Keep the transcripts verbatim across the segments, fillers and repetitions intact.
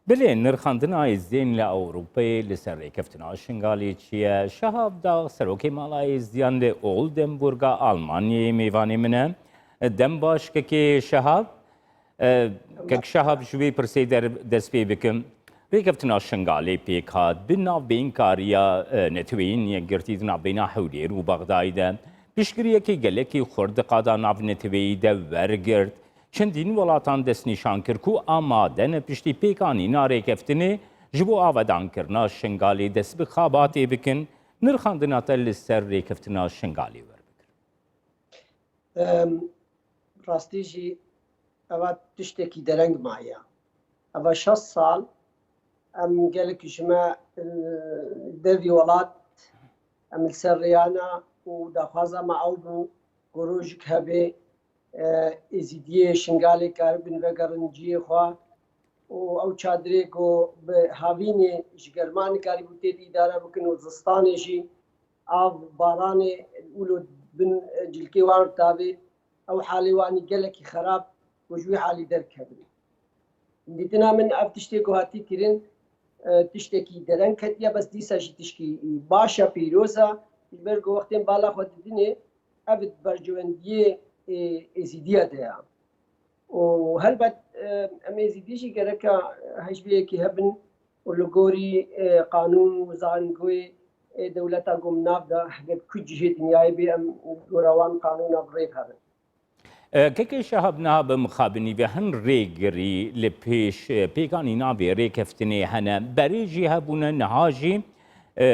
Belê, nirxandina Êzdiyên li Ewropayê li ser rêkeftina Şingalê çi ye? Şehab Dax, serokê mala Êzdiyan li Oldenburga Almanyayê mêvanê min e. Dem baş kekê Şehab. E, Kek Şehab, ji wê pirsê der dest pê bikim. Rêkeftina Şingalê pêk hat, bi navbeynkariya, e, Neteweyên Yekgirtî di navbeyna Hewlêr û Bexdayê de piştgiriyekî gelekî xurt di qada navneteweyî de wergirt. Çendîn welatan destnîşan kir ku amade ne piştî pêkanîna rêkeftinê ji bo avadankirina Şingalê dest bi xebatê bikin. Nirxandina te li ser rêkeftina Şingalê werbigir. Em, rastî jî eva tiştekî dereng maye. Eva şeş sal em gelek ji me, e, devî welat em li ser rêyana û daxwaza me ew bû ku rojik hebe, e, Êzîdiyê Şingalê karibin vegerin cihê xwe û ew çadirê ku bi havînê ji germa nikarîbû tê de îdare bikin û zistanê jî av baranê wilo bin, e, cilkê wan tavê ew halê wanî gelekî xerab ku ji wî halî derkevin. Dîtina min ev tiştê ku hatî kirin, e, tiştekî dereng ketiye, bes dîsa jî tişkî baş e, pîroz e, ji ber ku wextên bala xwe didinê, ev di berjewendiyê, e, Êzîdiya de ye. Û helbet, e, em Êzîdî jî gereka hejbiyekî hebin û li gorî, e, qanûn û zangoyê, e, dewleta ku min nav de, heger ku cihê dinyayê bê, em li gora wan qanûna bi rê hebin. E, Kekê Şehab, niha bi mixabinî ve hin rêgirî li pêş, e, pêkanîna vê rêkeftinê hene. Berê jî hebûne, niha jî, e,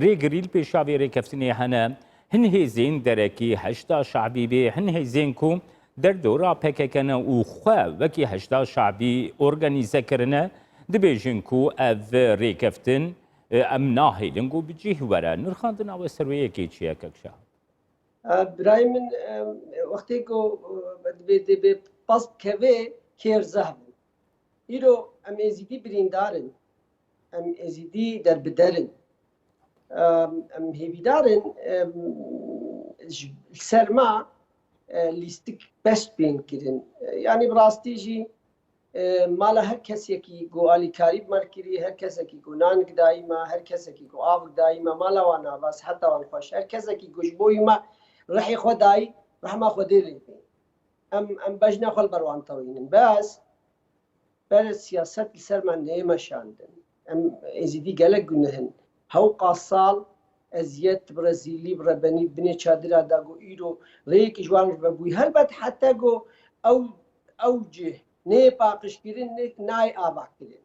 rêgirî li pêşa vê rêkeftinê hene. Hin hêzên derekî Heşda Şe'bî bê, hin hêzên ku derdora P K K ne û xwe wekî Heşda Şe'bî organîze kirine, dibêjin ku ev rêkeftin, e, em nahêlin ku bi cih were. Nirxandina we ser wê yekê çi ye, Kek Şehab? E, birayê min, e, wextê ku, e, dibê, dibê pas bikeve, kêr zehf bû. Îro em Êzîdî birîndar in. Em Êzîdî derbider in. E, em hêvîdar in, e, ji, li ser me, e, lîstik pest bên kirin. E, yanî bi rastî jî, E, mala her kesekî ku alîkarî bi me kirî, her kesekî ku nanik dayî me, her kesekî ku avik dayî me, mala wan ava, siheta wan xweş. Her kesekî ku ji bo wî me rihê xwe dayî, rehma Xwedê lê bê. Em, em bejna xwe li ber wan tewînin. Bes, ber siyaset li ser me neyê meşandin. Em Êzîdî gelek gunih in. Hewqa sal eziyet, bi rezîlî, bi rebenî, binê çadira da ku îro rêyekî ji wan re vebûyî. Helbet heta ku ew, ew cih nê paqijkirin, nê nayê avakirin.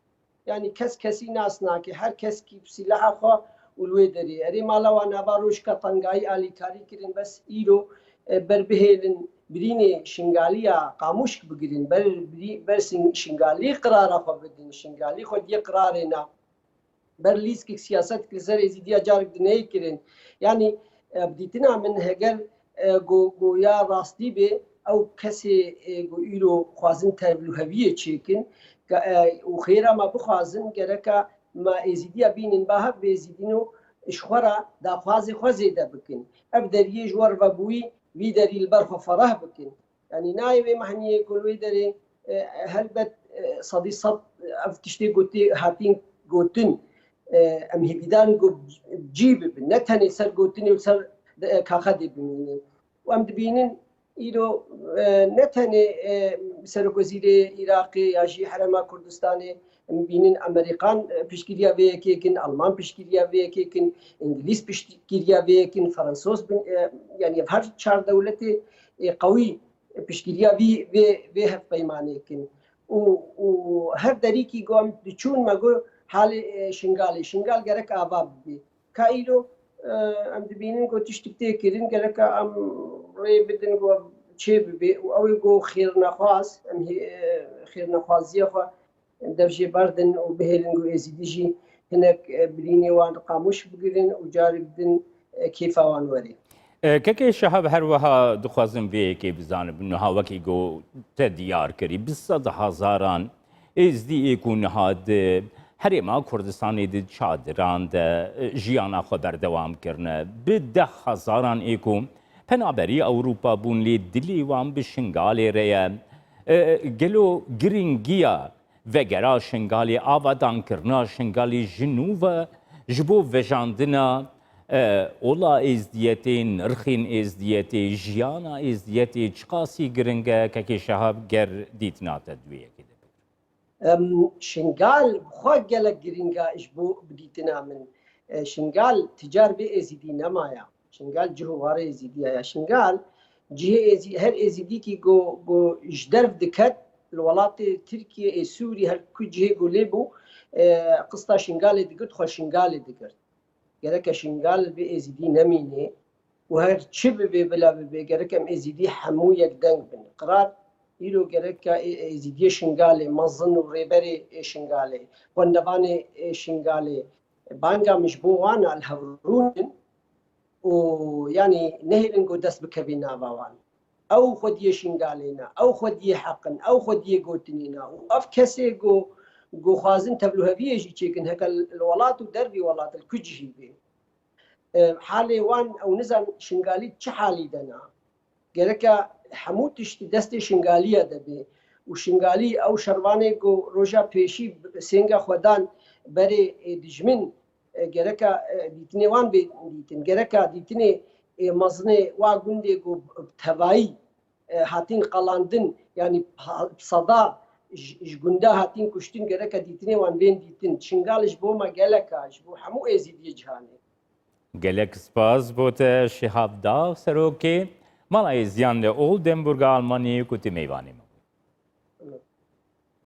Yanî kes kesî nas nake, her kes kî bi sîlaha xwe û li wê derê. Erê mala wan ava rojka tengayî alîkarî kirin, bes îro, e, ber bihêlin birînê Şingaliya Qamûşk bigirin, ber birî-, ber Sing-, Şingalî qirara xwe bidin, Şingalî xwediyê qirarê na. Ber lîskek siyasetek li ser Êzîdiya carek dinê kirin. Yanî, e, bi dîtina min heger, e, go-, goya rastî bê, ew kesê, e, ku îro xwazin tevlûheviyê çêkin, ke, e, û xêra me bixwazin, gereka me Êzîdiya bînin ba hev bê Êzîdîno ji xwe re daxwazê xwe zêde bikin. Ev deriyê ji we re vebûyî, vî derî li ber xwe fereh bikin. Yanî nayê wê mehniyê ku li wê derê, e, helbet, e, sedî sed ev tiştê gotê hatîn gotin, e, em hêvîdar in ku cî bibin. Ne tenê ser gotinê û ser, e, kaxedê bimînin. Û em dibînin îro, e, ne tenê, e, Serokwezîrê Iraqê ya jî Herêma Kurdistanê, em bînin Amerîkan, e, piştgiriya vê yekê kin, Alman piştgiriya vê yekê kin, Îngilîz piştgiriya vê yekê kin, Fransoz bin, e, yanî ev her çar dewletê, e, qewî piştgiriya vî, vê, vê hevpeymanê kin. Û, û her derîkî ku em diçûn me got halê, e, Şingalê. Şingal gerek ava bibê. Ka îro, e, em dibînin ku tiştik tê kirin, gereka em rê bidin ku çê bibê. Û ew ê ku xêrnexwaz, em hê-, e, xêrnexwaziya xwe dev jê berdin û bihêlin ku Êzîdî jî hinek, e, birînê wan Qamûş bigirin û carek din, e, kêfa wan werê. E, Kekê Şehab, her wiha dixwazim vê yekê bizanim. Niha wekî ku te diyar kirî, bi sed hezaran Êzdî ê ku niha di Herêma Kurdistanê di çadiran de, e, jiyana xwe berdewam kirine, bi deh hezaran ê ku penaberî Ewropa bûn, lê dilê wan bi Şingalê re ye. E, gelo giringiya vegera Şingalê, avadankirina Şingalê ji nû ve ji bo vejandina e, ola êzdiyetê, nirxên êzdiyetê, jiyana êzdiyetê çiqasî giring e? Kekê Şehab, ger dîtina te di wê yekê de bigir. Em, Şingal bi xwe gelek giring e ji bo bidîtina min. E, Şingal ti car bê Êzîdî nemaye. Şingal cih û warê Êzîdiya ye. Şingal cihê Êzî, her Êzîdîkî ku, ku ji derv diket li welatê Tirkiyê ê Sûrî her ku cihê ku lê bû, e, qista Şingalê digirt, xwe Şingalê digirt. Gereke Şingal bi Êzîdî nemînê û her çi bibe bila bibe, gerek em Êzîdî hemû yek deng bin. Qirar îro gereke ê-, Êzîdiyê Şingalê, mezin û rêberê ê Şingalê, xwendevanê ê Şingalê, banga min ji bo wan e, li hev rûnin û yanî nehêlin ku dest bikevî nava wan. Ew xwediyê Şingalê ne, ew xwediyê heq in, ew xwediyê gotinê ne û ev kesê ku, ku xwazin tevlûheviyê jî çêkin, heke li welat û dervî welat, li ku cihî bê. E, halê wan ew nizan Şingalî çi halî de ne. Gereke hemû tişt di destê Şingaliya de bê û Şingalî ew şervanê ku roja pêşî sênga xwe dan berê, e, dijmin, e, gereka, e, dîtinê wan bê dîtin. Gereka dîtinê, e, mezinê wa gundê ku bi tevayî, e, hatîn qelandin, yanî ha-, seda ji, ji gunda hatîn kuştin, gereka dîtinê wan bên dîtin. Şingal ji bo me gelek e, ji bo hemû Êzîdiyê cîhanê. Gelek spas bo te Şihab Dag, serokê Mala Êziyan li Oldenburga Almanyayê ku tu mêvanê me.